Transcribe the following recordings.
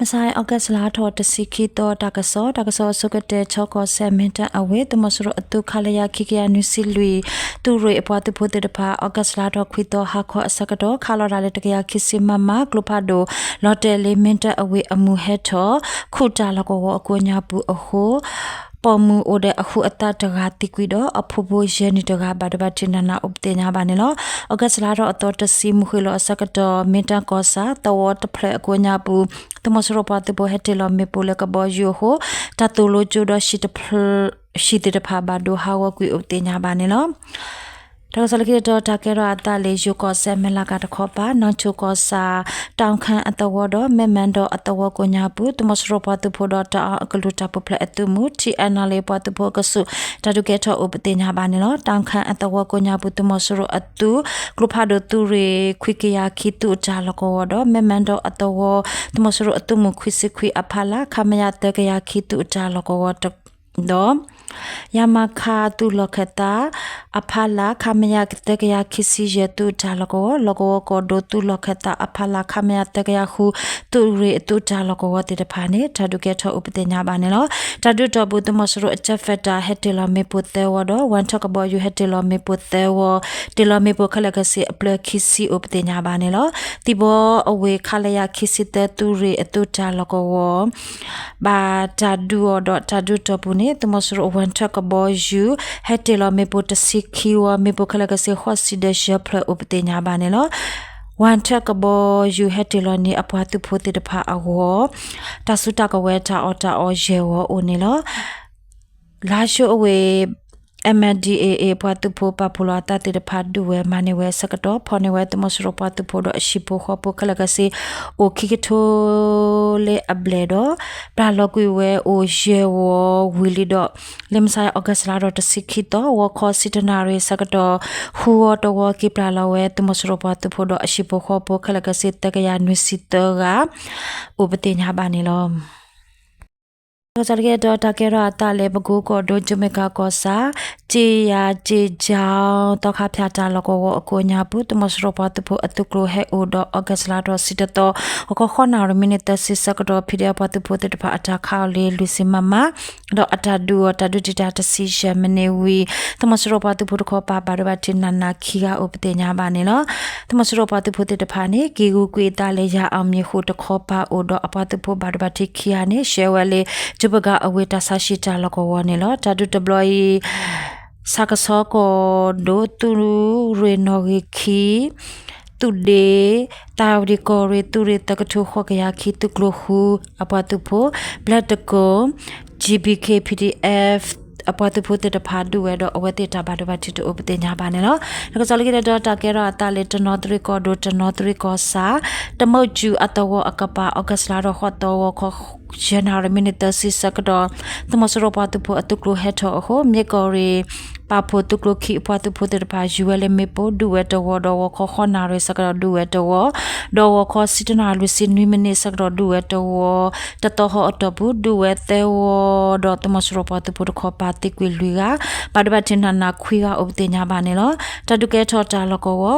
မဆါ August လါထီၣ်တဆံခံသီ တၢ်ကစီၣ်, တၢ်ကစီၣ်အဆိကတၢၢ် ခၠ့ၣ်ကီၢ်စဲၣ် မ့ၢ်တၢ်အဝ့ၢ် သုးမီၤစိရိၤအသုး ခလရ ခံကယၤနွံဆံလွံၢ် သုးရ့ၣ်အပှၤသုးဖိသ့ၣ်တဖၣ် August လါထီၣ်ခွံသီ ဟါခီအဆၢကတီၢ် ခးလီၤတၢ်လၢ တကယၤခံဆံ မမ ကျိဖးဒိၣ် လီၤတဲာ်လၢ မ့ၢ်တၢ်အဝ့ၢ်အမုၢ်ဟဲထီၣ် ခူၣ်တၢ်လီၢ်ကဝီၤအကိးညါပူၤအဃိ ပိာ်မုၣ်အိၣ်ဒီးအဃုအသးတဂၤသံကွံာ်ဒီး အဖိဖိယဲၢ်နံၣ်တဂၤ ဘၣ်ဒိဘၣ်ထံးနးနးအိၣ်ပသ့ၣ်ညါဘၣ်န့ၣ်လီၤ. August လါထီၣ်အသီတဆံ မုၢ်ဃ့ၢ်လီၤအဆၢကတီၢ် မ့ၢ်တၢ်ကီၢ်ဆၣ် သဝီတဖျၢၣ်အကိးညါပူၤ သုးမီၤစိရိၤပှၤသုးဖိဟဲတ့ၢ်လီၤမ့ၣ်ပိၢ်လၢကဘီယူၤအဃိ တၢ်သိၣ်လိကၠိဒီး ဟံၣ်သ့ၣ်တဖၣ်ဘၣ်ဒိဟးဂီၤကွံာ်အိၣ်ပသ့ၣ်ညါဘၣ်န့ၣ်လီၤ. တၢ်ကစီၣ်လၢခံတတီၤ တၢ်ကဲထီၣ်အသးလၢ ယိၤကီၢ်စဲၣ် မဲၢ်လးကၤတခီပၤ နီၢ်ဆိကီၢ်ဆၣ် တၢ်ခၣ်အသဝီဒီး မဲၢ်မၣ်ဒီးအသဝီကိးညါပူၤ သုးမီၤစိရိၤပှၤသုးဖိဒီး တအၣ်အကလုာ်တၢ်ပူၤဖျဲးအသုးမုၢ် ထံၣ်အဲၣ်နၣ်လ့ ပှၤသုးဖိအကဆူး တၢ်ဒုးကဲထီၣ်အိၣ်ပသ့ၣ်ညါဘၣ်န့ၣ်လီၤ. တၢ်ခၣ်အသဝီကိးညါပူၤ သုးမီၤစိရိၤအသုး ကျိဖးဒိၣ်သုးရ့ၣ် ခွံကယၤခံ သုးအတၢ်လီၢ်ကဝီၤဒီး မဲၢ်မၣ်ဒီးအသဝီ သုးမီၤစိရိၤအသုးမုၢ်ခွံဆံခွံအဖီလာ် ခမရ သၢကယၤခံ သုးအတၢ်လီၢ်ကဝီၤဒီး ရမခ သုးလီၢ်ခၢၣ်သးအဖီလာ် ခမရ သၢကယၤခံဆံယဲၢ် သုးအတၢ်လီၢ်ကဝီၤ, လီၢ်ကဝီၤကီၢ်ဒိၣ်သုးလီၢ်ခၢၣ်သးအဖီလာ် ခမရ သၢကယၤဃု သုးရ့ၣ်အသုးတၢ်လီၢ်ကဝီၤသ့ၣ်တဖၣ်န့ၣ် တၢ်ဒုးကဲထီၣ်အိၣ်ပသ့ၣ်ညါဘၣ်န့ၣ်လီၤ. တၢ်ဒုးတီၢ်ပူၤ သုးမီၤစိရိၤအကၠဲးဖဲးတၢ် ဟဲတ့ၢ်လီၤမ့ၣ်ပိၢ်သၢဝီဒီး ဝၣ်ထၢၣ်ကဘီယူၤဟဲတ့ၢ်လီၤမ့ၣ်ပိၢ်သၢဝီ, တ့ၢ်လီၤမ့ၣ်ပိၢ်ခဲလၢာ်ခဲဆ့အဖျၢၣ်ခံဆံအိၣ်ပသ့ၣ်ညါဘၣ်န့ၣ်လီၤ. သံၣ်ဘီအဝ့ၢ် ခလရ ခံဆံသၢ သုးရ့ၣ်အသုးတၢ်လီၢ်ကဝီၤ ဘၣ်တၢ်ဒုးအီၤဒီး တၢ်ဒုးတီၢ်ပူၤန့ၣ် သုးမီၤစိရိၤဝၣ်ထၢၣ်ကဘီယူၤ ဟဲတ့ၢ်လီၤမ့ၣ်ပိၢ်တဆံခံဝီ, မ့ၣ်ပိၢ်ခဲလၢာ်ခဲဆ့ဃိးဆံဒီးယဲၢ်ဖျၢၣ်အိၣ်ပသ့ၣ်ညါဘၣ်န့ၣ်လီၤ. ဝၣ်ထၢၣ်ကဘီယူၤဟဲတ့ၢ်လီၤန့ၣ် အပှၤသုးဖိသ့ၣ်တဖၣ်အဂီၢ် တၢ်စုတၢ်ကဝဲၤတၢ်အီၣ်တၢ်အီယဲၢ်ဝီအိၣ်န့ၣ်လီၤ. လါၡိအဝ့ၢ် MNDAA ပှၤသုးဖိပာ်ဖှိၣ်လီၤအသးသ့ၣ်တဖၣ်ဒုးဝဲမၤန့ၢ်ဝဲအဆၢကတီၢ် ဖီၣ်န့ၢ်ဝဲသုးမီၤစိရိၤပှၤသုးဖိဒီးအဟံၣ်ဖိဃီဖိခဲလၢာ်ခဲဆ့ အိၣ်ခံကထိလၢအဘျဲၣ်ဒီး ပျၢ်လီၤကွံာ်ဝဲအိၣ်ယဲၢ်ဝီဝံၤလံဒီး လၢမုၢ်ဆါ August လါထီၣ်တဆံခံသီ ဂီၤခီဆံတၢနၣ်ရံၣ်အဆၢကတီၢ် ဃုဝီတဝီ က့ၤပျၢ်လီၤဝဲသုးမီၤစိရိၤပှၤသုးဖိဒီးအဟံၣ်ဖိဃီဖိခဲလၢာ်ခဲဆ့ သၢကယၤနွံဆံသၢဂၤ အိၣ်ပသ့ၣ်ညါဘၣ်န့ၣ်လီၤ. တၢ်ကစီၣ်လၢခံတတီၤ တၢ်ကဲထီၣ်အသးလၢ ပကိကီၢ်ဒိၣ် ကၠိမ့ၢ်ကၤကီၢ်ဆၣ် ကၠ့ယၤကၠ့ကၠီ သီခါဖၠၣ်တၢ်လီၢ်ကဝီၤအကိးညါပူၤ သုးမီၤစိရိၤပှၤသုးဖိအသုးကျိၤဟဲအိၣ်ဒီး August လါထီၣ်ဆံတသီ ဂီၤခီဃိးနၣ်ရံၣ်မံးနံးသၢဆံဆၢကတီၢ် ဖံးဒဲးပှၤသုးဖိသ့ၣ်တဖၣ်အတၢ်ခးအီၤလၢလွံၢ်ဆံ မမ ဒီးအတၢ်ဒုးအီၤတၢ်ဒုးတံာ်တာ်တဆံယဲၢ်မံးနံးဝံၤ သုးမီၤစိရိၤပှၤသုးဖိတခီပၤ ဘၣ်ဒိဘၣ်ထံးနးနးခံဂၤအိၣ်ပသ့ၣ်ညါဘၣ်န့ၣ်လီၤ. သုးမီၤစိရိၤပှၤသုးဖိသ့ၣ်တဖၣ်န့ၣ် က့ၤဂုာ်ကွံာ်အသးလၢ ယၤအီၣ်မံၤဃိၣ်တခီပၤအိၣ်ဒီး အပှၤသုးဖိဘၣ်ဒိဘၣ်ထံးခံဂၤန့ၣ် ဆှၢဝဲလၢ ကၠိပကၤအဝ့ၢ်တၢ်ဆါဟံၣ်တၢ်လီၢ်ကဝီၤန့ၣ်လီၤ. တၢ်ဒုးတဘျီအံၤ ဆၣ်ကဆီကီၢ်ဒိၣ် သုးရ့ၣ်နီၣ်ဂံၢ်ခံ သုးဒ့ သၣ်ဝံၤကီၢ်ရ့ၣ် သုးရ့ၣ်သၢကထိဃိးကယၤခံ သုးကျိၤဃု အပှၤသုးဖိ ဘျၢတကိၢ် GBK PDF အပှၤသုးဖိသ့ၣ်တဖၣ်ဒုးဝဲဒီး အဝဲသ့ၣ်တၢ်ဘၣ်ဒိဘၣ်ထံးတအိၣ်ပသ့ၣ်ညါဘၣ်န့ၣ်လီၤ. တၢ်ကစီၣ်လၢခံတတီၤ တၢ်ကဲထီၣ်အသးလၢ တနီသရံၣ်ကီၢ်ဒိၣ် တနီသရံၣ်ကီၢ်ဆၣ် တမုၢ်စူၤအသဝီအကပၤ August လါထီၣ်ဃိးသီ ဂီၤခီ ယဲၢ်နၣ်ရံၣ်မံးနံးသၢဆံဆၢကတီၢ် သုးမီၤစိရိၤပှၤသုးဖိအသုးကျိၤဟဲထီၣ်အဃိ မ့ၢ်ကီၢ်ရ့ၣ် ပာ်ဖှိၣ်သုးကျိၤခံအပှၤသုးဖိသ့ၣ်တဖၣ် ယူၤဝဲလၢမ့ၣ်ပိၢ် ဒုးဝဲတဝီ ဒီးဂီၤခီဃိးနၣ်ရံၣ်ဆၢကတီၢ်ဒုးဝဲတဝီ ဒီးဂီၤခီဆံတၢနၣ်ရံၣ်လွံၢ်ဆံနွံမံးနံးဆၢကတီၢ် ဒုးဝဲတဝီ တသီဟီအတီၢ်ပူၤ ဒုးဝဲသၢဝီ ဒီးသုးမီၤစိရိၤပှၤသုးဖိတခီပၤသံကွံာ်လွံၢ်ဂၤ ဘၣ်ဒိဘၣ်ထံးနးနးခွံဂၤအိၣ်ပသ့ၣ်ညါဘၣ်န့ၣ်လီၤ. တၢ်ဒုးကဲထီၣ်တၢ်လီၢ်ကဝီၤ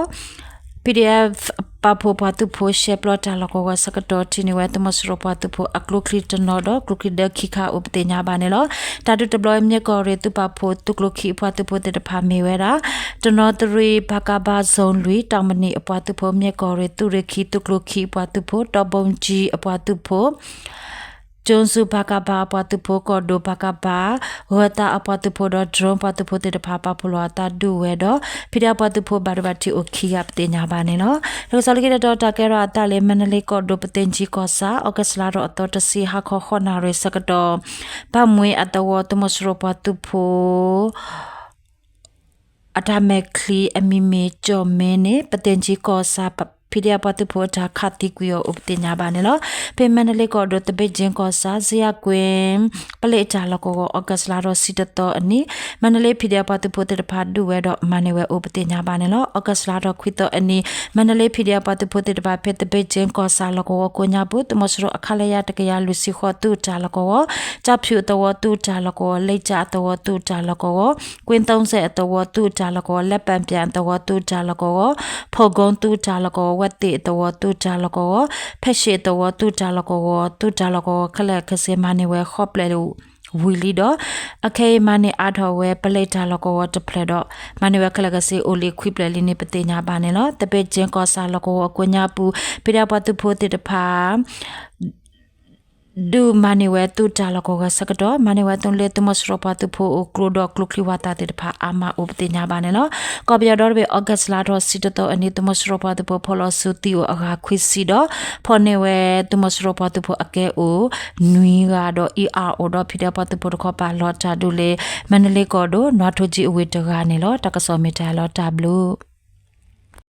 PDF ပာ်ဖှိၣ်ပှၤသုးဖိရှဲပျီတၢ်လီၢ်ကဝီၤဆၢကတီၢ် ထံၣ်န့ၢ်ဝဲသုးမီၤစိရိၤပှၤသုးဖိအကျိချံတနီၤဒီး ကျိချံဒၢခံခါအိၣ်ပသ့ၣ်ညါဘၣ်န့ၣ်လီၤ. တၢ်ဒုးတဘျီအံၤ မ့ၢ်ကီၢ်ရ့ၣ်သုးပာ်ဖှိၣ်သုးကျိၤခံအပှၤသုးဖိသ့ၣ်တဖၣ်မ့ၢ်ဝဲဒၣ် တနီသရံၣ် ပကဘ Zone လွံၢ် တၢ်မနံၤအပှၤသုးဖိ မ့ၢ်ကီၢ်ရ့ၣ်သုးရ့ၣ်ခံသုးကျိၤခံအပှၤသုးဖိ တီဘိကၠံအပှၤသုးဖိ ကၠိစူၤ ပကဘ အပှၤသုးဖိ ကီၢ်ဒိၣ် ပကဘ ဂၢၤသးအပှၤသုးဖိဒီး drone ပှၤသုးဖိသ့ၣ်တဖၣ် ပာ်ဖှိၣ်လီၤအသးဒုးဝဲဒီး ဖံးဒဲးအပှၤသုးဖိ ဘၣ်ဒိဘၣ်ထံးအိၣ်ခံဂၤပသ့ၣ်ညါဘၣ်န့ၣ်လီၤ. တၢ်ကစီၣ်လၢခံတတီၤ တၢ်ကဲထီၣ်အသးလၢ မါဒလ့ကီၢ်ဒိၣ် ပသ့ၣ်ကၠံကီၢ်ဆၣ် August လါထီၣ်အသီတဆံ ဟါခီဃိးနၣ်ရံၣ်ဆၢကတီၢ် ဘၣ်မှံအသဝီ သုးမီၤစိရိၤပှၤသုးဖိ အတၢ်မဲာ်ချံအမံၤမ့ၢ်ကၠီၣ်မဲန့ၣ် ပသ့ၣ်ကၠံကီၢ်ဆၣ် ဖံးဒဲးအပှၤသုးဖိအတၢ်ခးသံကွံာ်အီၤအိၣ်ပသ့ၣ်ညါဘၣ်န့ၣ်လီၤ. ဖဲမါဒလ့ကီၢ်ဒိၣ် သဘ့ၣ်ကၠ့ကီၢ်ဆၣ် စ့ယကွ့ ပလ့းအတၢ်လီၢ်ကဝီၤ August လါထီၣ်ဆံတသီအနံၤ မါဒလ့ ဖံးဒဲးအပှၤသုးဖိသ့ၣ်တဖၣ်ဒုးဝဲဒီးမၤန့ၢ်ဝဲအိၣ်ပသ့ၣ်ညါဘၣ်န့ၣ်လီၤ. August လါထီၣ်ခွံသီအနံၤ မါဒလ့ ဖံးဒဲးအပှၤသုးဖိသ့ၣ်တဖၣ် ဖဲသဘ့ၣ်ကၠ့ကီၢ်ဆၣ်လီၢ်ကဝီၤကိးညါပူၤ သုးမီၤစိရိၤအ ခလရ တကယၤလွံၢ်ဆံဃိး သုးတၢ်လီၢ်ကဝီၤ ကၠၣ်ဖၠူၣ်အသဝီ သုးတၢ်လီၢ်ကဝီၤ လ့ကၠၣ်အသဝီ သုးတၢ်လီၢ်ကဝီၤ ကွ့သိစဲၣ်အသဝီ သုးတၢ်လီၢ်ကဝီၤ လဲပၣ်ပၠၣ်အသဝီ သုးတၢ်လီၢ်ကဝီၤ ဖီၣ်ကိသုးတၢ်လီၢ်ကဝီၤ ဝဲသ့ၣ်အသဝီသူၣ်တၢ်လီၢ်ကဝီၤ, ဖဲၣ်ရှ့ၣ်အသဝီသူၣ်တၢ်လီၢ်ကဝီၤ, သူၣ်တၢ်လီၢ်ကဝီၤခဲလၢာ်ခဲဆ့မၤန့ၢ်ဝဲဃိးဖျၢၣ်ဝံၤလံဒီး အခဲအံၤမၤန့ၢ်အါထီၣ်ဝဲပလဲတၢ်လီၢ်ကဝီၤတဖျၢၣ်ဒီး မၤန့ၢ်ဝဲခဲလၢာ်ခဲဆ့အိၣ်လံခွံဖျၢၣ်လံန့ၣ် ပသ့ၣ်ညါဘၣ်န့ၣ်လီၤ. သဘ့ၣ်ကၠ့ကီၢ်ဆၣ်လီၢ်ကဝီၤအကိးညါပူၤ ဖံးဒဲးပှၤသုးဖိသ့ၣ်တဖၣ် ဒုးမၤန့ၢ်ဝဲသူၣ်တၢ်လီၢ်ကဝီၤဆၢကတီၢ် မၤန့ၢ်ဝဲသုးလၢသုးမီၤစိရိၤပှၤသုးဖိအိၣ်ကျိဒီးကျိချံဝၣ်သၣ်သ့ၣ်တဖၣ်အါမးအိၣ်ပသ့ၣ်ညါဘၣ်န့ၣ်လီၤ. ကီၢ်ပယီၤဒီတဘ့ၣ် August လါထီၣ်ဆံတသီအနံၤ သုးမီၤစိရိၤပှၤသုးဖိဖီၣ်လီၤဆူသံအိၣ်အဂၤခွံဆံဒီး ဖီၣ်န့ၢ်ဝဲသုးမီၤစိရိၤပှၤသုးဖိအကဲအိၣ်နွံဂၤဒီး အံၤအါအိၣ်ဒီးဖံးဒဲးပှၤသုးဖိတခီပၤလီၤတၢ်ဒုးလၢ မါနလ့ကီၢ်ဒိၣ်နွါထိကၠံအဝ့ၢ်တဂၤန့ၣ်လီၤ. တၢ်ကစီၣ်မ့ၢ်တၢ်လီၤတၢ်ဘျုး